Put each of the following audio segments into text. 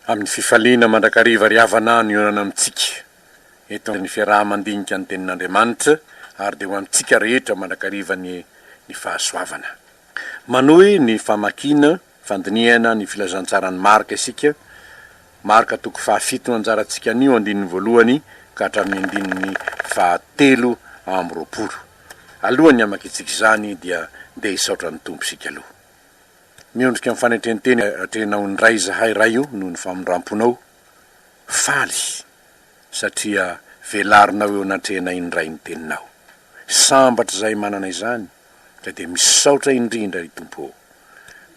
Amin'ny fifaliana mandrakariva ry havana no ionana amintsika eto ny fiaraha-mandinika ny Tenin'Andriamanitra ary dia ho amintsika rehetra mandrakariva anie ny fahasoavana. Manohy ny famakiana, fandinihana ny filazantsaran'i Marka isika, Marka toko fahafito no anjarantsika anio andininy voalohany ka hatramin'ny andininy fahatelo amby 20. Alohan'ny hamakiantsika izany dia ndeha hisaotra ny Tompo isika aloha. Miondrika amin'ny fanetren-tena atrehinao indray izahay Ray o noho ny famindram-ponao, faly satria velarinao eo anatrehanay indray ny teninao. Sambatra izahay manana izany ka dia misaotra indrindra ry Tompo o.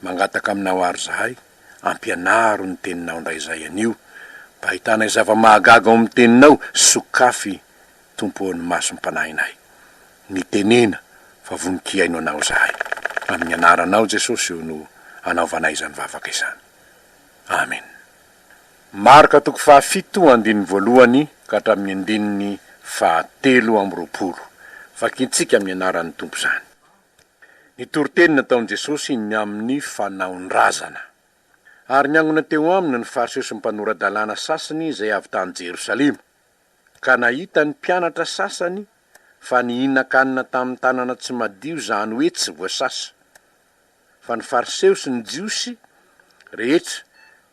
Mangataka aminao àry izahay, ampianaro ny teninao indray izahay anio mba hahitanay zava-mahagaga ao amin'ny teninao, sokafy Tompo ô ny masom-panahinay. Mitenena fa vonon-kihaino Anao izahay. Amin'ny Anaranao Jesosy ô no anaovanay izany vavaka izany. Amen. Marka toko fahafito andininy voalohany ka hatramin'ny andininy fahatelo amby 20. Vakintsika amin'ny anaran'ny Tompo izany. Ny toriteny nataon'i Jesosy ny amin'ny fanaon-drazana. Ary niangona teo aminy ny Fariseo sy ny mpanora-dalàna sasany izay avy tany Jerosalema. Ka nahita ny mpianatra sasany fa nihinan-kanina tamin'ny tanana tsy madio izany hoe tsy voasasa. Fa ny Fariseo sy ny Jiosy rehetra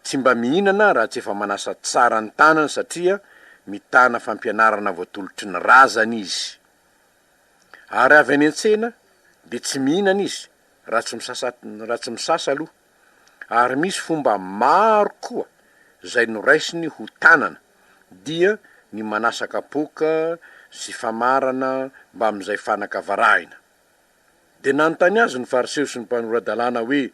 tsy mba mihinana raha tsy efa manasa tsara ny tanany satria mitana fampianarana voatolotry ny razany izy. Ary avy any an-tsena dia tsy mihinana izy raha tsy misasa raha tsy misasa aloha. Ary misy fomba maro koa izay noraisiny ho tanana dia ny manasa kapoaka sy famarana mbamin'izay fanaka varahina. Dia nanontany azy ny Fariseo sy ny mpanora-dalàna hoe,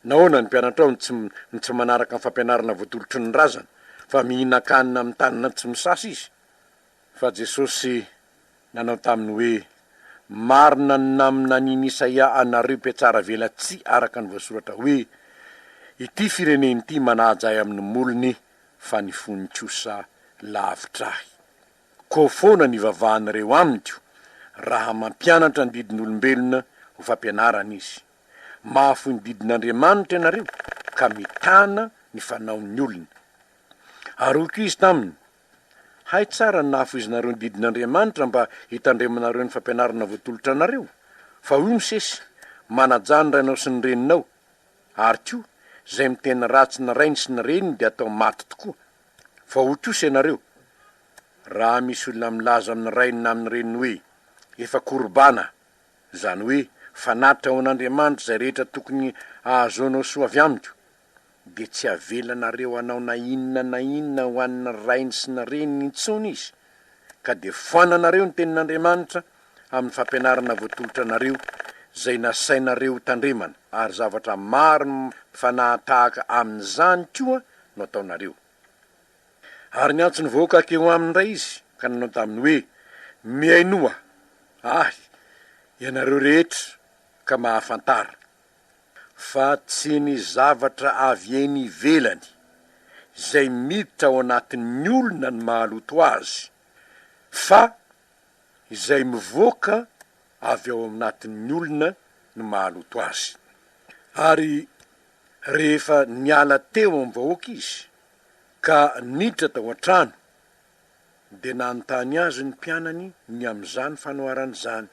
Nahoana ny mpianatrao no tsy no tsy manaraka ny fampianarana voatolotry ny razana, fa mihinan-kanina amin'ny tanana tsy misasa izy? Fa Jesosy nanao taminy hoe, Marina ny naminanian'i Isaia anareo mpihatsaravelatsihy araka ny voasoratra hoe, Ity firenena ity manaja ahy amin'ny molony, fa ny fony kosa lavitra ahy. Koa foana ny ivavahan'ireo amiko, raha mampianatra ny didin'olombelona ho fampianarana izy. Mahafoy ny didin'Andriamanitra ianareo, ka mitana ny fanaon'ny olona. Ary hoy koa izy taminy, Hay tsara ny nahafoizinareo ny didin'Andriamanitra mba hitandremanareo ny fampianarana voatolotra anareo. Fa hoy Mosesy, Manajà ny rainao sy ny reninao. Ary koa, izay miteny ratsy ny rainy sy ny reniny dia atao maty tokoa. Fa hoy kosa ianareo, Raha misy olona milaza amin'ny rainy na amin'ny reniny hoe, Efa korbana, izany hoe, fanatitra ho an'Andriamanitra izay rehetra tokony hahazoanao soa avy amiko, dia tsy havelanareo hanao na inona na inona ho an'ny rainy sy ny reniny intsony izy, ka dia foananareo ny tenin'Andriamanitra amin'ny fampianarana voatolotra anareo, izay nasainareo hotandremana, ary zavatra maro mifanahatahaka amin'izany koa no ataonareo. Ary niantso ny vahoaka hankeo aminy indray izy, ka nanao taminy hoe, Mihainoa ahy, ianareo rehetra, ka mahafantara. Fa tsy ny zavatra avy eny ivelany izay miditra ao anatin'ny olona no mahaloto azy, fa izay mivoaka avy ao anatin'ny olona no mahaloto azy. Ary rehefa niala teo amin'ny vahoaka izy ka niditra tao an-trano, dia nanontany azy ny mpianany ny amin'izany fanoharana izany.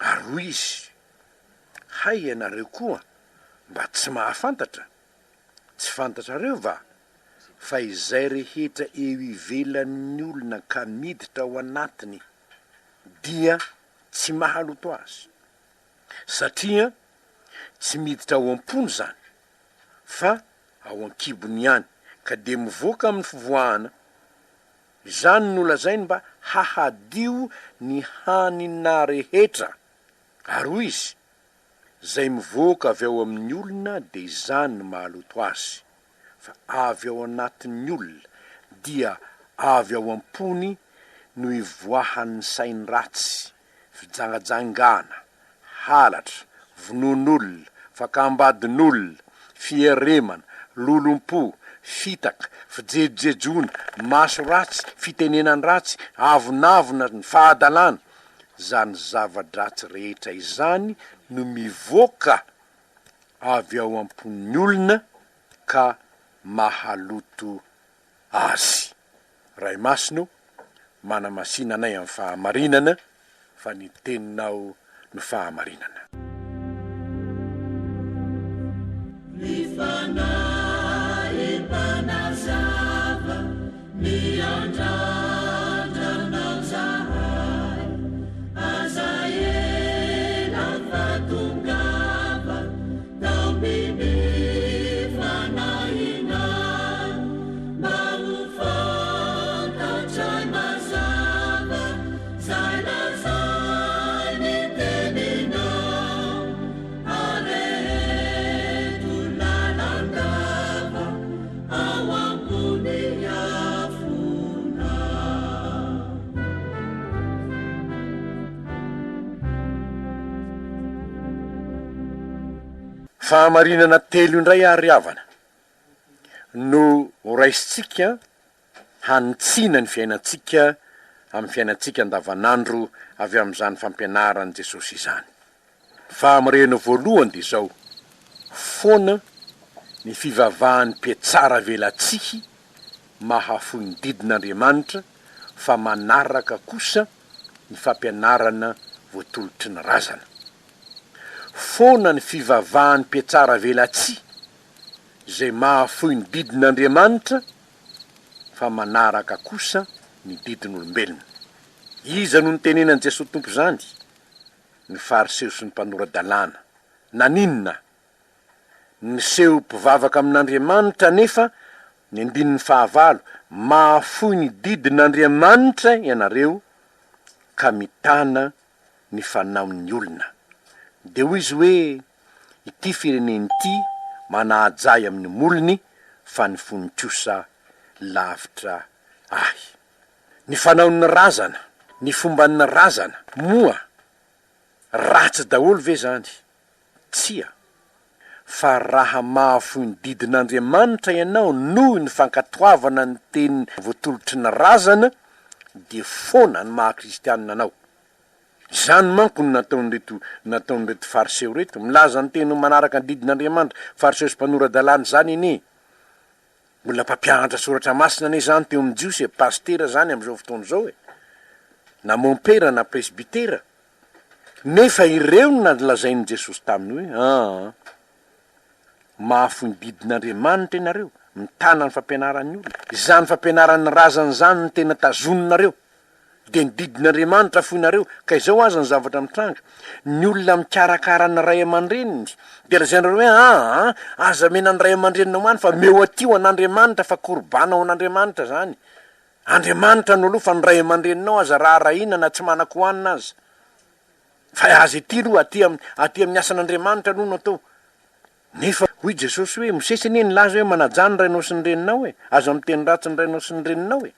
Ary hoy izy, Hay ianareo koa mba tsy mahafantatra? Tsy fantatrareo va fa izay rehetra eo ivelan'ny olona ka miditra ao anatiny dia tsy mahaloto azy? Satria tsy miditra ao am-pony izany fa ao an-kibony ihany ka dia mivoaka amin'ny fivoahana. Izany no lazainy mba hahadio ny hanina rehetra. Ary hoy izy, Izay mivoaka avy ao amin'ny olona dia izany no mahaloto azy, fa avy ao anatin'ny olona, dia avy ao am-pony no ivoahan'ny sain-dratsy, fijangajangana, halatra, vonoan'olona, fakam-badin'olona, fieremana, lolompo, fitaka, fijejojejoana, maso ratsy, fitenenan-dratsy, avonavona, ny fahadalana. Izany zava-dratsy rehetra izany no mivoaka avy ao am-pon'ny olona ka mahaloto azy. Ray Masina o, manamasina anay amin'ny fahamarinana, fa ny Teninao no fahamarinana. Ny Fanahy mpanazava miandrandra anao zahay, aza ela fa tongava Taomin'ny fanahinay mba ho fantatray mazava 'zay lazain'ny teninao, areheto lalandava ao ambony afonao. Fahamarinana telo indray àry havana no horaisintsika hanitsiana ny fiainantsika amin'ny fiainantsika andavanandro avy amin'izany fampianaran'i Jesosy izany. Fahamarinana voalohany dia izao, foana ny fivavahan'ny mpiatsara velatsihy mahafoy ny didin'Andriamanitra fa manaraka kosa ny fampianarana voatolotry ny razana. Foana ny fivavahan'ny mpiatsara velatsihy izay mahafoy ny didin'Andriamanitra fa manaraka kosa ny didin'olombelona. Iza no nitenenan'i Jesoa Tompo izany? Ny Fariseo sy ny mpanora-dalàna. Naninona? Niseho mpivavaka amin'Andriamanitra anefa ny andininy fahavalo, Mahafoy ny didin'Andriamanitra ianareo ka mitana ny fanaon'ny olona. Dia hoy izy hoe, Ity firenena ity manaja ahy amin'ny molony, fa ny fony kosa lavitra ahy. Ny fanaon'ny razana, ny fomban'ny razana, moa ratsy daholo ve izany? Tsia. Fa raha mahafoy ny didin'Andriamanitra ianao noho ny fankatoavana ny teny voatolotry ny razana, dia foana ny maha kristianina anao. Izany manko no nataon'ireto nataon'ireto fariseo ireto, milaza ny teny ho manaraka ny didin'Andriamanitra, fariseo sy mpanora-dalàna izany anie. Olona mpampianatra soratra masina anie izany teo amin'ny jiosy e, pasitera izany amin'izao fotoana izao e, na mompera na presbytera. Nefa ireo no nolazain'i Jesosy taminy hoe, Aa, mahafoy ny didin'Andriamanitra ianareo, mitana ny fampianaran'ny olona. Izany fampianaran'ny razana izany no tena tazoninareo, dia ny didin'Andriamanitra afoinareo. Ka izao aza ny zavatra mitranga, ny olona mikarakara ny ray aman-dreniny, dia lazainareo hoe, Aa, aza omena ny ray aman-dreninao any fa omeo aty ho an'Andriamanitra fa korbana ho an'Andriamanitra izany. Andriamanitra no aloha fa ny ray aman-dreninao aza raharahiana na tsy manan-kohanina aza. Fa aza ety aloha, aty amin'ny aty amin'ny asan'Andriamanitra aloha no atao. Nefa hoy Jesosy hoe, Mosesy anie nilaza hoe manajà ny rainao sy ny reninao e, aza miteny ratsy ny rainao sy ny reninao e.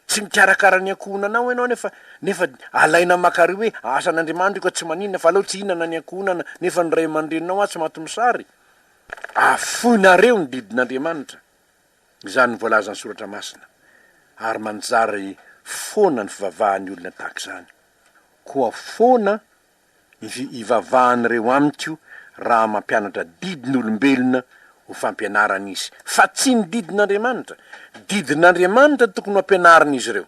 Tsy mikarakara ny ankohonanao ianao nefa nefa alaina maka ary hoe asan'Andriamanitra io ka tsy maninona fa aleo tsy hihinana ny ankohonana nefa ny ray aman-dreninao atsy maty mosary. Afoinareo ny didin'Andriamanitra. Izany no voalazan'ny Soratra Masina, ary manjary foana ny fivavahan'ny olona tahaka izany. Koa foana ny hivavahan'ireo amiko raha mampianatra didin'olombelona ho fampianarana izy, fa tsy ny didin'Andriamanitra. Didin'Andriamanitra no tokony ho ampianarin'izy ireo.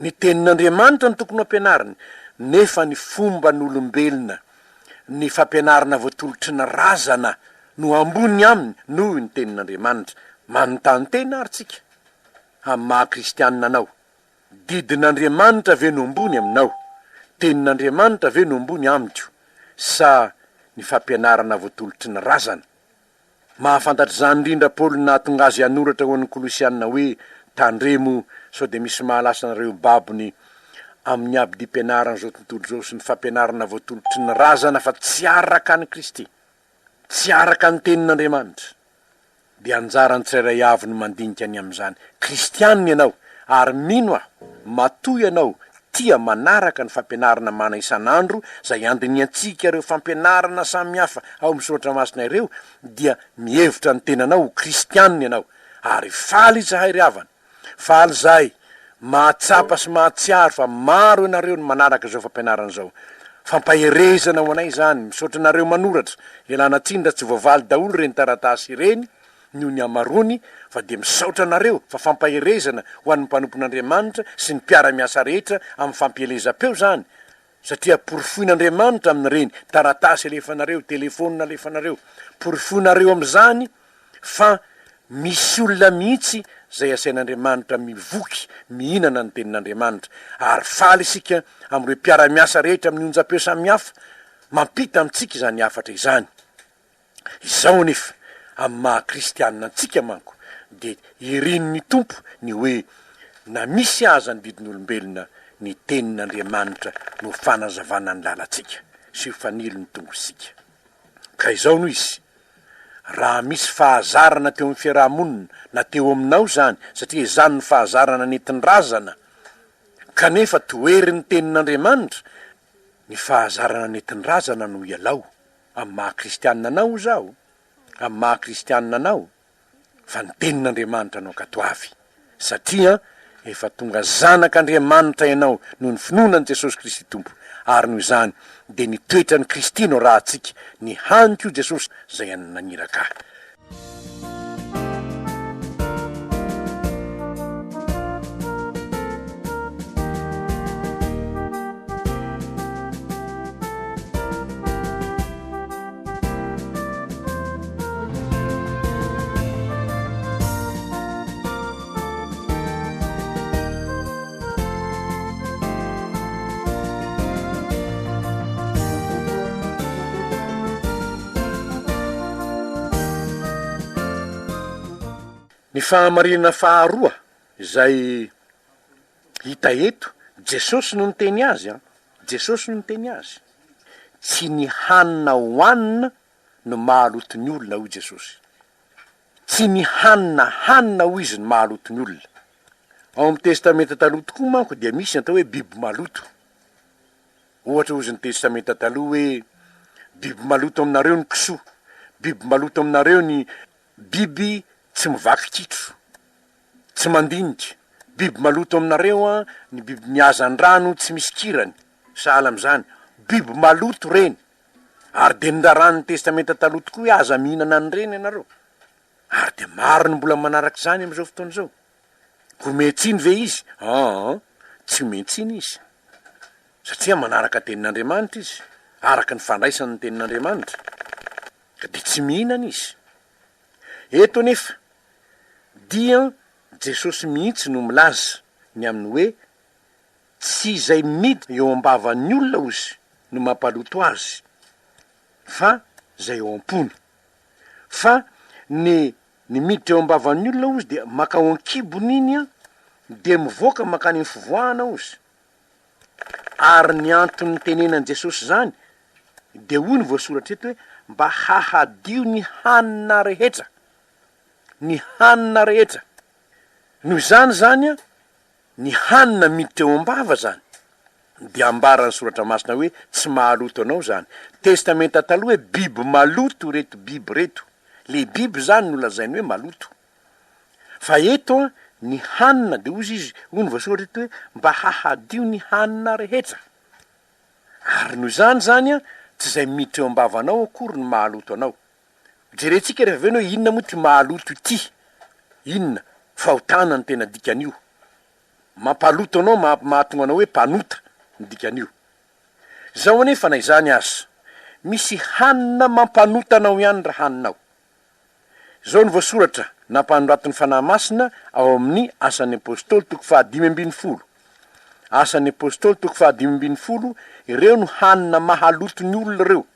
Ny tenin'Andriamanitra no tokony ho ampianariny, nefa ny fomban'olombelona, ny fampianarana voatolotry ny razana no ambony aminy noho ny tenin'Andriamanitra. Manontany tena àry tsika, amin'ny maha kristianina anao, didin'Andriamanitra ve no ambony aminao? Tenin'Andriamanitra ve no ambony amiko sa ny fampianarana voatolotry ny razana? Mahafantatra izany indrindra Paoly nahatonga azy hanoratra ho an'ny Kolosiana hoe, Tandremo sao dia misy mahalasa anareo babony amin'ny abidim-pianaran'izao tontolo izao sy ny fampianarana voatolotry ny razana fa tsy araka an'i Kristy, tsy araka ny Tenin'Andriamanitra. Dia anjaran'ny tsirairay avy no mandinika ny amin'izany. Kristianina ianao, ary mino aho, matoa ianao tia manaraka ny fampianarana mana isan'andro izay andinihantsika ireo fampianarana samihafa ao amin'ny soratra masina ireo dia mihevitra ny tenanao ho kristianina ianao ary faly izahay ry havana faly izahay mahatsapa sy mahatsiaro fa maro ianareo no manaraka izao fampianarana izao fampaherezana ho anay izany misaotra anareo manoratra ialana tsiny raha tsy voavaly daholo ireny taratasy ireny. noho ny hamaroany fa dia misaotra anareo fa fampaherezana ho an'ny mpanompon'Andriamanitra sy ny mpiara-miasa rehetra amin'ny fampielezam-peo izany satria porofoin'Andriamanitra amin'ireny taratasy alefanareo, telefaonina alefanareo, porofoinareo amin'izany fa misy olona mihitsy izay asain'Andriamanitra mivoky mihinana ny tenin'Andriamanitra ary faly isika amin'ireo mpiara-miasa rehetra amin'ny onjam-peo samihafa mampita amintsika izany hafatra izany. Izao anefa, amin'ny maha kristianina antsika manko dia irin'ny Tompo ny hoe na misy aza ny didin'olombelona, ny tenin'Andriamanitra no fanazavana ny lalantsika sy ho fanilo ny tongotsika. Ka izao no izy, raha misy fahazarana teo amin'ny fiaraha-monina na teo aminao izany, satria izany no fahazarana nentin-drazana, kanefa toherin'ny tenin'Andriamanitra, ny fahazarana nentin-drazana no ialao. Amin'ny maha kristianina anao hoy zaho, amin'ny maha kristianina anao, fa ny tenin'Andriamanitra no ankatoavy, satria efa tonga zanak'Andriamanitra ianao noho ny finoana an'i Jesosy Kristy Tompo, ary noho izany dia ny toetran'i Kristy no arahantsika, ny hany koa Jesosy izay naniraka ahy. Ny fahamarinana faharoa izay hita eto, Jesosy no niteny azy an, Jesosy no niteny azy. Tsy ny hanina hohanina no mahaloto ny olona hoy Jesosy. Tsy ny hanina hanina hoy izy no mahaloto ny olona. Ao amin'ny Testamenta Taloha tokoa manko dia misy ny atao hoe biby maloto. Ohatra hozy ny Testamenta Taloha hoe, Biby maloto aminareo ny kisoa, biby maloto aminareo ny biby tsy mivaky kitro, tsy mandinika, biby maloto aminareo ny biby mihaza an-drano tsy misy kirany, sahala amin'izany, biby maloto ireny. Ary dia noraràn'ny Testamenta Taloha tokoa hoe aza mihinana an'ireny ianareo. Ary dia maro ny mbola manaraka izany amin'izao fotoana izao. Omen-tsiny ve izy? Aa, tsy omen-tsiny izy. Satria manaraka tenin'Andriamanitra izy, araka ny fandraisany ny tenin'Andriamanitra. Ka dia tsy mihinana izy. Eto anefa, dia Jesosy mihitsy no milaza ny amin'ny hoe tsy izay miditra eo am-bavan'ny olona hozy no mampaloto azy, fa izay ao am-pony. Fa ny Ny miditra eo am-bavan'ny olona ozy dia makao an-kibony iny an, dia mivoaka mankany amin'ny fivoahana ozy. Ary ny antony nitenenan'i Jesosy izany dia hoy ny voasoratra eto hoe mba hahadio ny hanina rehetra. Ny hanina rehetra. Noho izany izany an, Ny hanina miditra eo am-bava zany dia ambaran'ny soratra masina hoe tsy mahaloto anao zany. Testamenta taloha hoe biby maloto ireto biby ireto. Le biby zany no lazainy hoe maloto. Fa eto an, ny hanina dia hozy izy, hoy ny voasoratra eto hoe mba hahadio ny hanina rehetra. Ary noho izany zany an, tsy izay miditra eo am-bavanao akory no mahaloto anao. Jerentsika rehefa avy eo ny hoe inona moa ity mahaloto ity? Inona? Fahotana no tena dikan'io. Mampaloto anao, mahatonga anao hoe mpanota ny dikan'io. Izao anefa na izany aza, misy hanina mampanota anao ihany raha haninao. Izao no voasoratra nampanoratin'ny Fanahy Masina ao amin'ny Asan'ny Apostoly toko fahadimy ambin'ny folo. Asan'ny Apostoly toko fahadimy ambin'ny folo, ireo no hanina mahaloto ny olona ireo.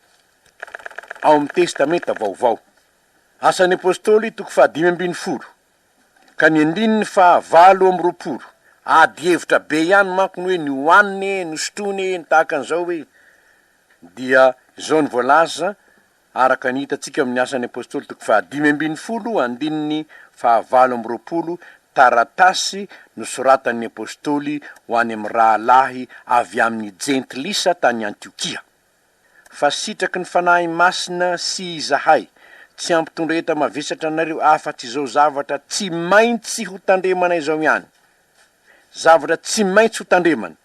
ao amin'ny Testamenta Vaovao. Asan'ny Apostoly toko fahadimy ambin'ny folo ka ny andininy fahavalo amby 20. Ady hevitra be ihany manko ny hoe ny hohanina e, ny hosotroina e, ny tahaka an'izao e. Dia izao no voalaza araka ny hitantsika amin'ny Asan'ny Apostoly toko fahadimy ambin'ny folo andininy fahavalo amby 20, taratasy nosoratan'ny Apostoly ho any amin'ny rahalahy avy amin'ny Jentilisa tany Antiokia. Fa sitraky ny Fanahy Masina sy izahay tsy hampitondra enta-mavesatra anareo afa-tsy izao zavatra tsy maintsy ho tandremana izao ihany, zavatra tsy maintsy ho tandremana,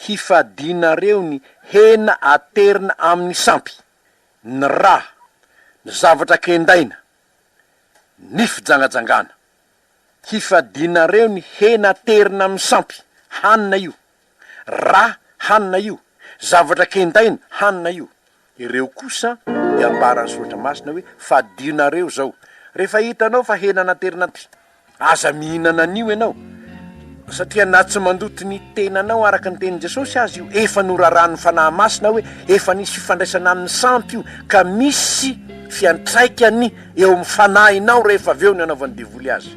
hifadianareo ny hena aterina amin'ny sampy, ny ra, ny zavatra kendaina, Ny fijangajangana. Hifadianareo ny hena aterina amin'ny sampy, hanina io. Rà, hanina io. Zavatra kendaina, hanina io. Ireo kosa dia ambaran'ny Soratra Masina hoe fadionareo izao. Rehefa hitanao fa hena naterina ampy, aza mihinana an'io ianao, satria na tsy mandoto ny tenanao araka ny tenin'i Jesosy aza io, efa noraran'ny Fanahy Masina hoe efa nisy fifandraisana amin'ny sampy io, ka misy fiantraikany eo amin'ny fanahinao rehefa avy eo ny anaovan'ny devoly azy.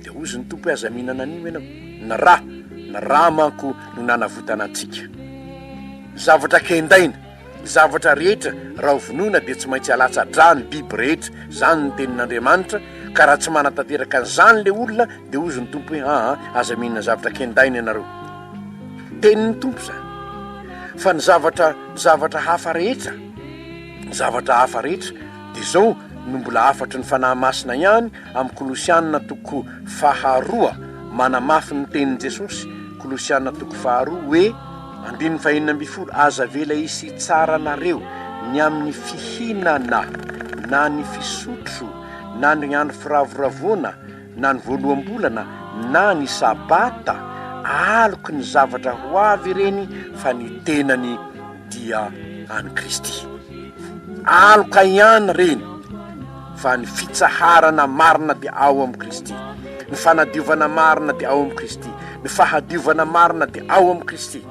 Dia hozy ny Tompo hoe aza mihinana an'io ianao. Ny rà, ny rà manko no nanavotana antsika. Ny zavatra kendaina, ny zavatra rehetra raha ho vonoina dia tsy maintsy alatsa-drà ny biby rehetra, izany ny tenin'Andriamanitra, ka raha tsy manatanteraka an'izany le olona dia hozy ny Tompo hoe aa aza mihinana zavatra kendaina ianareo. Tenin'ny Tompo izany. Fa ny zavatra, ny zavatra hafa rehetra, ny zavatra hafa rehetra dia izao no mbola hafatry ny Fanahy Masina ihany amin'ny Kolosiana toko faharoa manamafy ny tenin'i Jesosy, Kolosiana toko faharoa hoe, andininy fahenina ambinifolo, Aza avela hisy hitsara anareo ny amin'ny fihinana na ny fisotro na ny andro firavoravoana na ny voaloham-bolana na ny Sabata, aloky ny zavatra ho avy ireny fa ny tenany dia an'i Kristy. Aloka ihany ireny fa ny fitsaharana marina dia ao amin'i Kristy. Ny fanadiovana marina dia ao amin'i Kristy. Ny fahadiovana marina dia ao amin'i Kristy.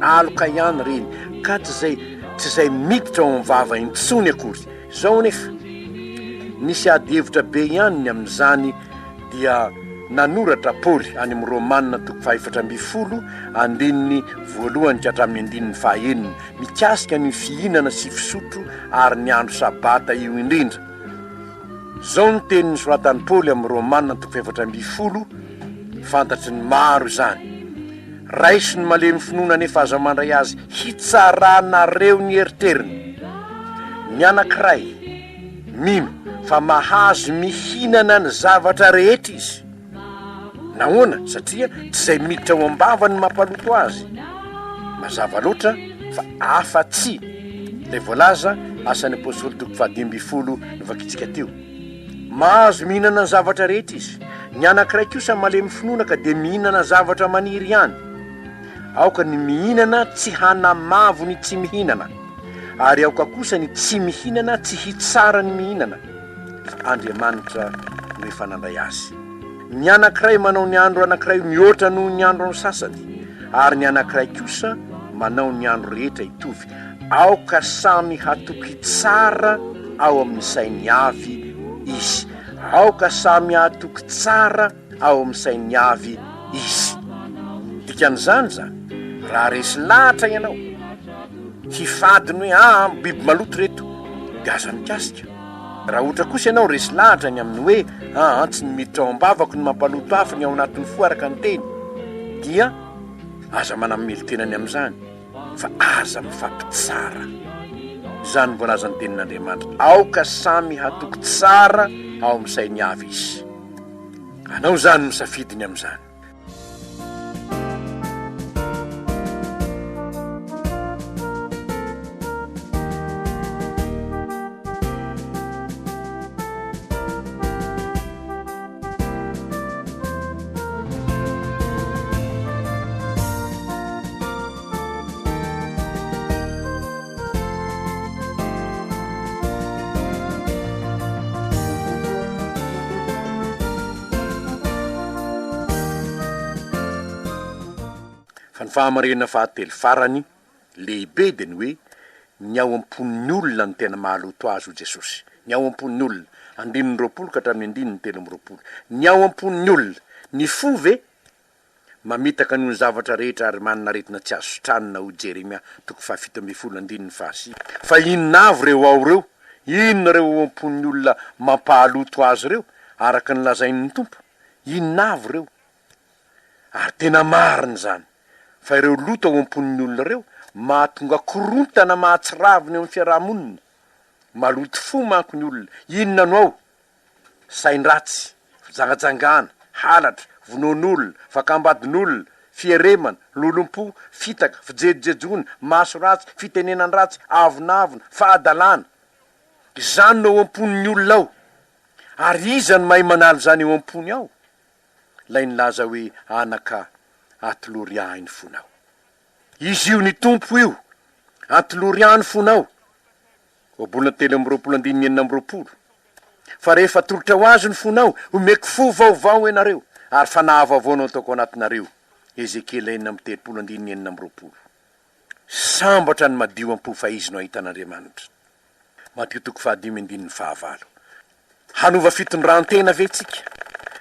Aloka ihany ireny ka tsy izay tsy izay miditra ao amin'ny vava intsony akory. Izao anefa, nisy ady hevitra be ihany ny amin'izany dia nanoratra Paoly any amin'ny Romana toko fahaefatra ambinifolo andininy voalohany ka hatramin'ny andininy fahaenina mikasika ny fihinana sy fisotro ary ny andro Sabata io indrindra. Izao ny teny nosoratan'i Paoly amin'ny Romana toko fahaefatra ambinifolo, fantatry ny maro izany, Raiso ny malemy finoana nefa aza mandray azy hitsaranareo ny eritreriny. Ny anankiray mino fa mahazo mihinana ny zavatra rehetra izy. Nahoana? Satria tsy izay miditra ao am-bava no mampaloto azy. Mazava loatra fa afa-tsy ilay voalaza Asan'ny Apostoly toko fahadimy ambinifolo novakintsika teo. Mahazo mihinana ny zavatra rehetra izy. Ny anankiray kosa malemy finoana ka dia mihinana zavatra maniry ihany. Aoka ny mihinana tsy hanamavo ny tsy mihinana, ary aoka kosa ny tsy mihinana tsy hitsara ny mihinana, fa Andriamanitra no efa nandray azy. Ny anankiray manao ny andro anankiray mihoatra noho ny andro an'ny sasany, ary ny anankiray kosa manao ny andro rehetra hitovy. Aoka samy hatoky tsara ao amin'ny sainy avy izy. Aoka samy hatoky tsara ao amin'ny sainy avy izy. Dikan'izany izany, raha resy lahatra ianao, hifady ny hoe aa biby maloto ireto, dia aza mikasika. Raha ohatra kosa ianao resy lahatra ny amin'ny hoe aa tsy ny miditra ao am-bavako no mampaloto ahy fa ny ao anatin'ny fo araka ny teny, dia aza manamelo-tena ny amin'izany. Fa aza mifampitsara. Izany no voalazan'ny Tenin'Andriamanitra, Aoka samy hatoky tsara ao amin'ny sainy avy izy. Anao izany no misafidy ny amin'izany. Fa ny fahamarinana fahatelo farany lehibe dia ny hoe ny ao am-pon'ny olona no tena mahaloto azy hoy Jesosy. Ny ao am-pon'ny olona. Andininy 20 ka hatramin'ny andininy 23. Ny ao am-pon'ny olona. Ny fo ve? Mamitaka noho ny zavatra rehetra ary manana aretina tsy azo sitranina, hoy Jeremia, toko fahafito ambinifolo, andininy fahasivy. Fa inona avy ireo ao ireo? Inona ireo ao am-pon'ny olona mampahaloto azy ireo, araka ny lazain'ny Tompo? Inona avy ireo? Ary tena marina izany, fa ireo loto ao am-pon'ny olona ireo mahatonga korontana mahatsiravina eo amin'ny fiaraha-monina. Maloto fo manko ny olona. Inona no ao? Sain-dratsy, fijangajangana, halatra, vonoan'olona, fakam-badin'olona, fieremana, lolompo, fitaka, fijejojejoana, maso ratsy, fitenenan-dratsy, avonavona, fahadalana. Izany no ao am-pon'ny olona ao. Ary iza no mahay manala izany eo am-pony ao? Ilay nilaza hoe, Anaka, atolory ahy ny fonao. Izy io, ny Tompo io, atolory ahy ny fonao. Ohabolana 23 andininy 26. Fa rehefa atolotra ho azy ny fonao, homeko fo vaovao ianareo, ary fanahy vaovao no ataoko ao anatinareo. Ezekiela 36 andininy 26. Sambatra ny madio am-po fa izy no hahita an'Andriamanitra. Matio toko fahadimy andininy fahavalo. Hanova fitondran-tena ve tsika?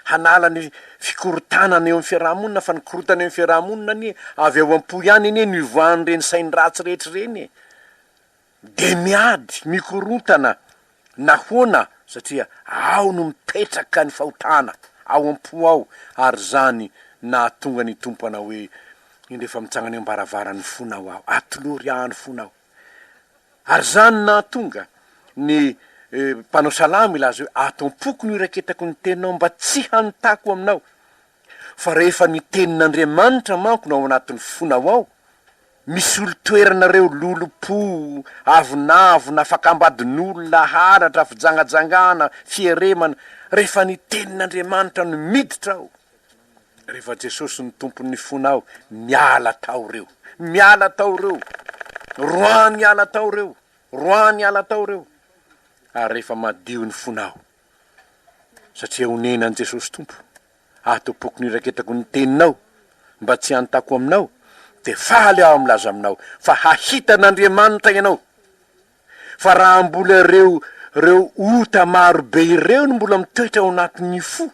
Hanala ny fikorontanana eo amin'ny fiaraha-monina fa ny korontana eo amin'ny fiaraha-monina anie avy ao am-po ihany anie no ivoahan'ireny sain-dratsy rehetra ireny e! Dia miady, mikorontana, nahoana? Satria ao no mipetraka ny fahotana, ao am-po ao, ary izany nahatonga ny Tompo hanao hoe, Indro efa mitsangana eo am-baravaran'ny fonao Aho, atolory Ahy ny fonao. Ary izany no nahatonga ny mpanao salamo hilaza hoe, Ato am-poko no iraketako ny teninao mba tsy hanotako aminao. Fa rehefa ny tenin'Andriamanitra manko no ao anatin'ny fonao ao, misolo toerana ireo lolompo, avonavona, fakam-badin'olona, halatra, fijangajangana, fieremana, rehefa ny tenin'Andriamanitra no miditra ao, rehefa Jesosy no tompon'ny fonao, miala tao ireo, miala tao ireo, roahiny hiala tao ireo, roahiny hiala tao ireo, ary rehefa madio ny fonao, satria onenan'i Jesosy Tompo, Atopoko ny iraketako ny teninao mba tsy hantako aminao, dia faly aho milaza aminao fa hahita an'Andriamanitra ianao. Fa raha mbola ireo ireo ota maro be ireo no mbola mitoetra ao anatin'ny fo,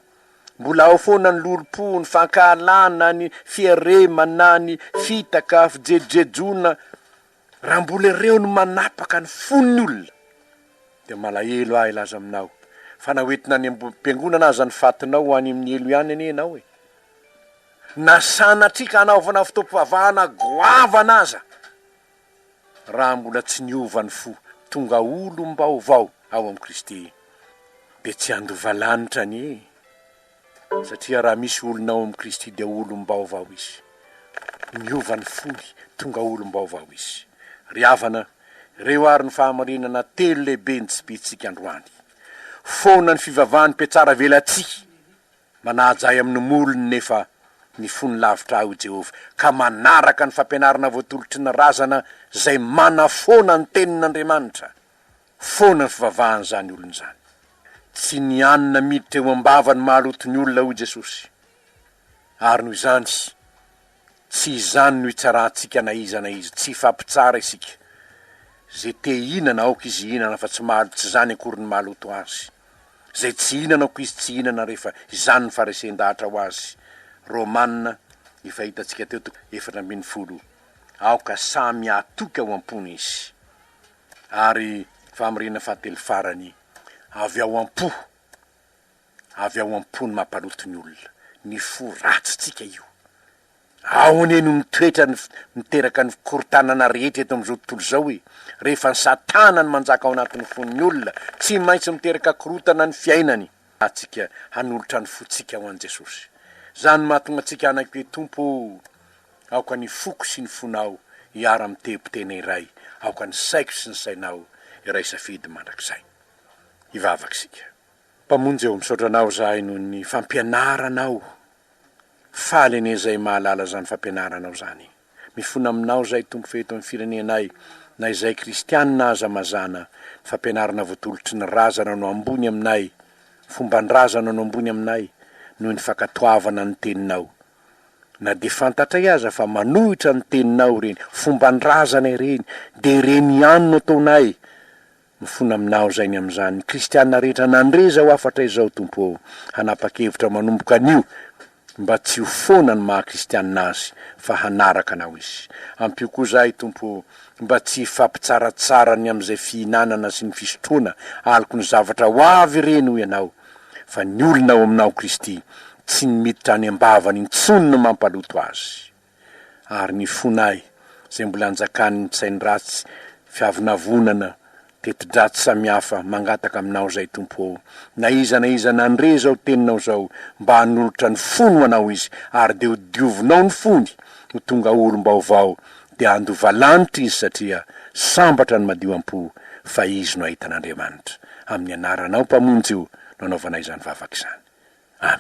mbola ao foana ny lolompo, ny fankahalana, ny fiaremana, ny fitaka, fijejojejoana, raha mbola ireo no manapaka ny fon'ny olona, Dia malahelo aho hilaza aminao fa na hoentina any am-piangonana aza ny fatinao ho any amin'ny helo ihany anie ianao e! Na sanatria ka hanaovana fotoam-pivavahana goavana aza, raha mbola tsy niova ny fo, tonga olom-baovao ao amin'i Kristy, dia tsy handova lanitra anie e! Satria raha misy olona ao amin'i Kristy dia olom-baovao izy. Miova ny fony, tonga olom-baovao izy. Ry havana, ireo ary ny fahamarinana telo lehibe nitsipihitsika androany. Foana ny fivavahan'ny mpiatsara velatsihy, manaja ahy amin'ny molony nefa ny fony lavitra ahy hoy Jehovah, ka manaraka ny fampianarana voatolotry ny razana izay manafoana ny tenin'Andriamanitra. Foana ny fivavahan'izany olona izany. Tsy ny hanina miditra eo am-bava no mahaloto ny olona, hoy Jesosy. Ary noho izany, tsy izany no hitsarantsika na iza na iza. Tsy hifampitsara isika. Izay te hihinana, aoka izy hihinana, fa tsy mahalo, tsy izany akory no mahaloto azy. Izay tsy hihinana, aoka izy tsy hihinana, rehefa izany no faharesen-dahatra ho azy. Romana, efa hitantsika teo, toko 14. Aoka samy hatoky ao am-pony izy. Ary fahamarinana fahatelo farany, avy ao am-po, avy ao am-po no mampaloto ny olona, ny fo ratsintsika io. Ao anie no mitoetra ny miteraka ny fikorontanana rehetra eto amin'izao tontolo izao e! Rehefa ny satana no manjaka ao anatin'ny fon'ny olona, tsy maintsy miteraka korontana ny fiainany. Antsika hanolotra ny fontsika ho an'i Jesosy. Izany no mahatonga antsika hanaiky hoe, Tompo ô, Aoka ny foko sy ny fonao hiara-mitebitena iray, aoka ny saiko sy ny sainao hiray safidy mandrakizay. Hivavaka isika. Mpamonjy ô, misaotra Anao izahay noho ny fampianaranao. Faly anie izahay mahalala izany fampianaranao izany. Mifona Aminao izahay Tompo fa eto amin'ny firenenay, na izahay kristianina aza mazàna, ny fampianarana voatolotry ny razana no ambony aminay, fomban-drazana no ambony aminay, noho ny fankatoavana ny Teninao. Na dia fantatray aza fa manohitra ny teninao ireny fomban-drazana ireny, dia ireny ihany no ataonay. Mifona aminao izay ny amin'izany. Ny kristiana rehetra nandre izao hafatra izao, Tompo ô, hanapa-kevitra manomboka anio mba tsy ho foana ny maha kristiana azy fa hanaraka Anao izy. Ampio koa izahay, Tompo ô, mba tsy hifampitsaratsara ny amin'izay fihinanana sy ny fisotroana aloky ny zavatra ho avy ireny, hoy Ianao. fa ny olona ao aminao Kristy tsy ny miditra any am-bavany intsony no mampaloto azy. Ary ny fonay izay mbola anjakan'ny tsainy ratsy, fiavonavonana, teti-dratsy samihafa, mangataka aminao izay Tompo ô, na iza na iza nandre izao teninao izao, mba hanolotra ny fony ho anao izy, ary dia ho diovinao ny fony ho tonga olom-baovao, dia handova lanitra izy satria sambatra ny madio am-po fa izy no ahita an'Andriamanitra. Amin'ny anaranao Mpamonjy o! no anaovanay izany vavaka izany.